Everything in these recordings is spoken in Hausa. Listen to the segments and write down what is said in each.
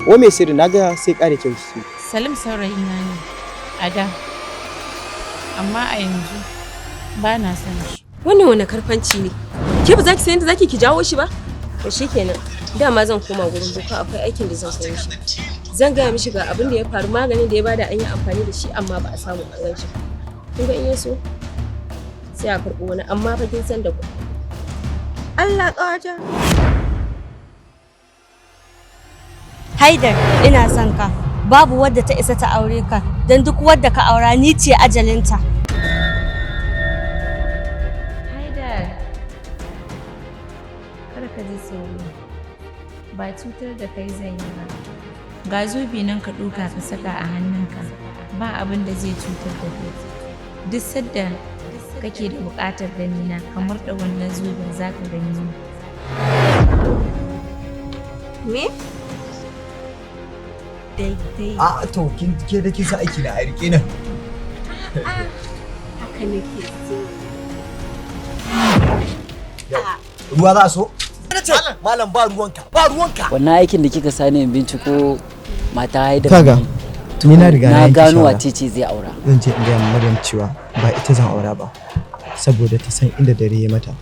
Wa mai sirri na ga sai ƙara kyau kike. Salim saurayina ne a da, amma a yanzu ba na son shi. Wannan wani karfanci ne? Ke ba za ki san yadda zaki ki jawo shi ba? To shikenan. Dama zan koma gurin boka, akwai aikin da zan koyo shi. Zan gaya mishi ga abin da ya faru, maganin da ya bada an yi amfani da shi amma ba a samu an gan shi ba. Kun ga in ya so sai a karɓo wani, amma fa kin san da kuɗi. Allah, ƙawata. Haidar, ina son ka. Babu wadda ta isa ta aure ka, don duk wadda ka aura ni ce ajalinta. Haidar, kar ka ji tsoro, ba cutar da kai zan yi ba. Ga zobe nan ka ɗauka ka saka a hannunka, ba abin da zai cutar da kai. Duk sadda kake da buƙatar ganina, ka murɗa wannan zoben, za ka gani ni. Me? Daidai. A to, kin ke da kin sa aiki na a rike nan. Haka nake so. Ruwa za a so? Malam, ba ruwanka, ba ruwanka. Wannan aikin da kika sani in binciko mata Haidar Kaga, ne. ni na riga na na yanke gano shawara. wace ce zai aura. Zan je in gaya ma Maryam cewa ba ita zan aura ba, saboda ta san inda dare ya mata.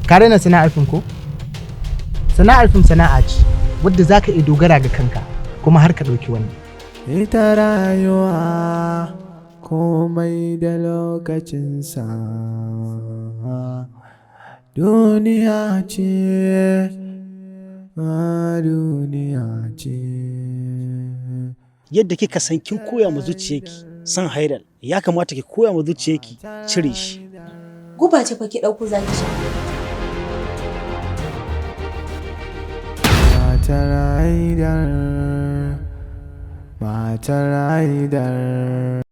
Ka raina sana'ar fim ko? Sana'ar fim sana'a ce wadda za ka iya dogara ga kanka kuma har ka ɗauki wani. Ita rayuwa komai da lokacinsa. Duniya ce, duniya ce. Yadda kika san kin koya ma zuciyarki san Haidar, ya kamata ki koya ma zuciyarki cire shi. Guba ce fa ki ɗauko za ki sha. Matar Haidar, matar Haidar.